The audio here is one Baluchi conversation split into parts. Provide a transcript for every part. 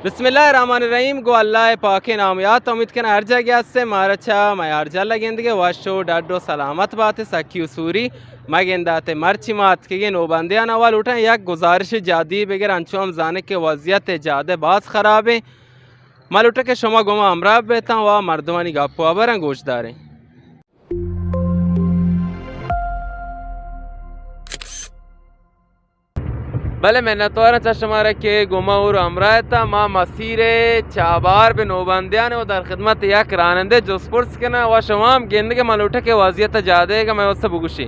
بسم اللہ الرحمن الرحیم۔ گوں اللہ پاکیں نام یات۔ امید کناں ہر جاگہ ہستیں مارا چہ میار جل گندگے وش و ڈڈ و سلامت باتے، سکی و سوری مگنداتے۔ مرچی ما اتکگیں نوبندیان ءَ، لوٹاں یک گزارش جادی بگر، انچو ہم زانے کہ وضعیت جادہ باز خرابیں۔ ما لوٹاں کہ شما گوں ما ہمراہ بیتاں و مردمانی گپ و ہبراں گوش داریں۔ بلے منتواراں چہ شمارا کہ گوں ما اور ہمراہ اتاں۔ ما مسیر چابہار بہ نوبندیان و در خدمت یک رانندہ جست پرس کناں و شما ہم گندگے، ما لوٹاں کہ وضعیت جادہ کہ مئے واسطہ بگوشی۔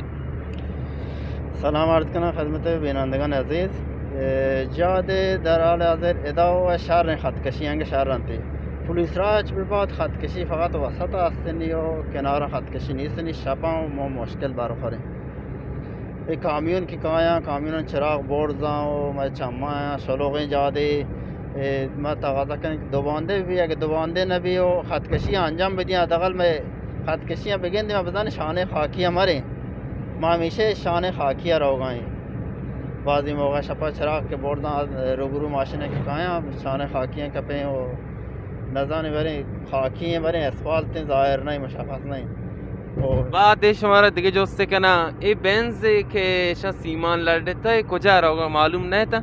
سلام عرض کناں خدمت بینندگان عزیز۔ اے، جادہ در حال حاضر ادا و شر خط کشی انگہ شر انتی۔ پولیس راہ چ بہ بات خط کشی فقط وسط استنی و کنارا خط کشی نیستنی، شپاں و ما مشکل برخوریں۔ اے کامیون کہ کایاں، کامیوناں چراغ برزاں و مئے چماں شلوغیں جادے، اے، ما تقاضا کنیں کہ دوباندے بہ بی، اگہ دوباندے نہ بی و خط کشی انجام بدیاں، حداقل مئے خط کشیاں بگندی، ما بزانیں شانہ خاکی ءَ مریں۔ ما ہمیشہ شانہ خاکی ءَ روگا ایں۔ بعضی موقع شپا چراغ کہ برزاں، روبرو ماشین کہ کایاں، شانہ خاکی ءَ کپیں و نزانیں بریں خاکی ایں، بریں اسفالت ایں، ظاہر نہ ایں، مشخص نہ ایں۔ و بعد شمارا دگہ جستے کناں، اے بنز کہ شا سیمان لڈتا، اے کجا روگا معلوم نہ تا؟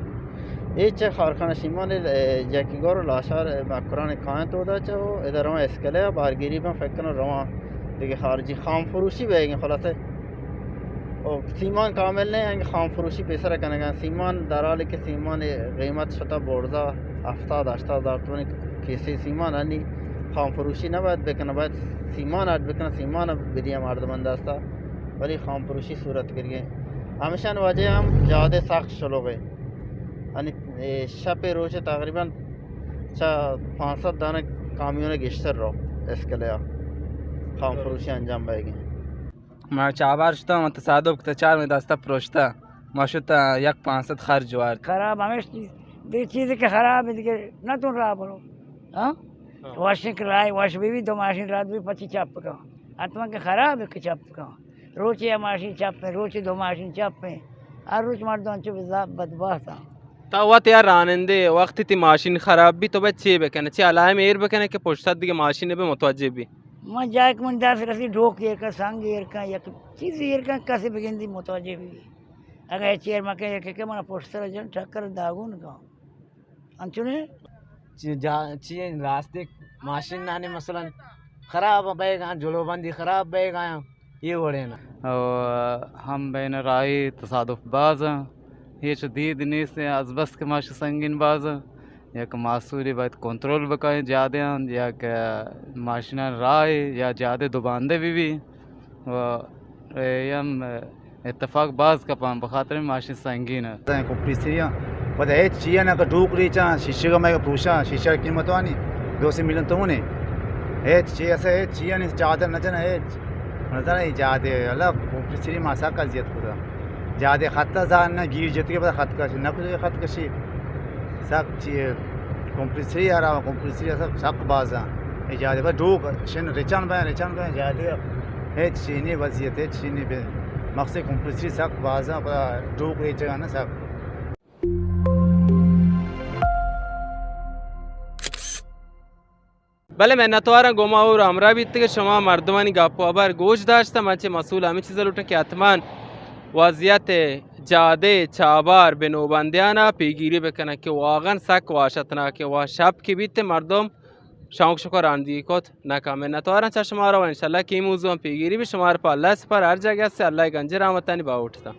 اے چہ کارخانہ سیمان، اے، جیکی گور لاشار، اے، مکران کائیں تو دا چہ، او، ادھر رواں اسکلے، بارگیری بن فکر کنو رواں دگہ خارجی خام فروشی بیگیں خلاصے۔ او سیمان کامل نہ ایں، خام فروشی پیسر کنگا۔ سیمان در حالی کہ سیمان قیمت شتا برزا ہفتاد ہشتاد ہزار تومن کیسے سیمان انی خام فروشی نہ باید بکنہ، باید سیمان اڈ بکنہ، سیمان بدیاں مردمان دستا، ولی خام فروشی صورت گرگیں۔ ہمیشان وجہ ہم جادے سخت شلوغے۔ انی، اے، شپ روچ تقریباً چہ پانصد دانہ کامیون گیشتر رو اسکلیا خام فروشی انجام بئیگیں۔ ما چابار شتاں، من تصادف کتا، چار مئے دستا پروشتا۔ ما شتاں یک پانصد خرج وارت۔ خراب ہمیش چیز، دگہ چیزے کہ خراب ایں دگہ نہ تون راہ برو۔ ہاں؟ ہاں۔ واشنگ راہ، واش بی بی دو ماشین رد بی پچی چپ کن۔ حتما کہ خراب ایں کہ چپ کن۔ روچے یا ماشین چپ ایں، روچے دو ماشین چپ ایں۔ ہر روچ مردم انچو بزا-، بدبخت ایں۔ تا وت یا رانندے، وقتی تی ماشین خراب بی تو باید چے بکنے؟ چے علائم ایر بکنے کہ پشت دگہ ماشین بہ متوجہ بی؟ من جائے کہ من دست رسی ڈوک ایر کن، سنگ ایر کن، یک چیز ایر کن، کسے بگندی متوجہ بی۔ اگہ ہچ ایر مکن، یک کہ من پشت سر جن ٹکر داگون کن۔ انچو نے؟ چی جا-، چی راستے ماشین نانے مثلاً خراب بیگاں، جلو بندی خراب بیگاں، یہ وڑے نا۔ او ہم بین راہی تصادف باز ایں، ہچ دید نیست ایں، از بس کہ ماشین سنگین باز ایں، یک معصولی باید کنترل بکائیں جادے آں، یا کہ ماشینان راہ یا جادے دوباندے بی بی۔ و اے ہم اتفاق باز کپاں، بخاطر ماشین سنگین ایں۔ کمپنی سری آں، پدا ہچ چیز نہ کہ ڈوک ریچاں، شیشہ کا میں پروشاں، شیشہ کی قیمت وانی دو سو میلیون تومن ایں۔ ہچ چیز ایسا ہچ چیز نہیں، چادر نہ جنا ہچ۔ نظر ایں جادے، اللہ کمپنی سری ما سک اذیت کتا۔ جادے خط زان نہ گیر جت کے پدا خط کشی، نہ کجا خط کشی۔ سک چی کمپنی سری آرا، کمپنی سری سک، سک بازاں۔ اے جادے بس ڈوک شن رچان بین، رچان بین جادے۔ ہچ چی نی وضعیت، ہچ چی نی بے۔ مقصد کمپنی سری سک بازاں، پدا ڈوک ریچگا نہ سک۔ بلے منتواراں گوں ما اور ہمراہ بیت کہ شما مردمانی گپ و ہبر گوش داشتہ۔ من چہ مسئول ہمے چیز لوٹاں کہ حتماً وضعیت جادے چابار بہ نوبندیانا پیگیری بکنن کہ واقعاً سک وحشتناک ایں و شپ کہ بیت مردم شوق شکر رانندگی کت نکن۔ منتواراں چہ شمارا و انشاءاللہ کہ اے موضوع ہم پیگیری بی۔ شمارا پہ اللہ سپار، ہر جاگہ ہستے اللہ گنج رحمتانی باہوٹ تا۔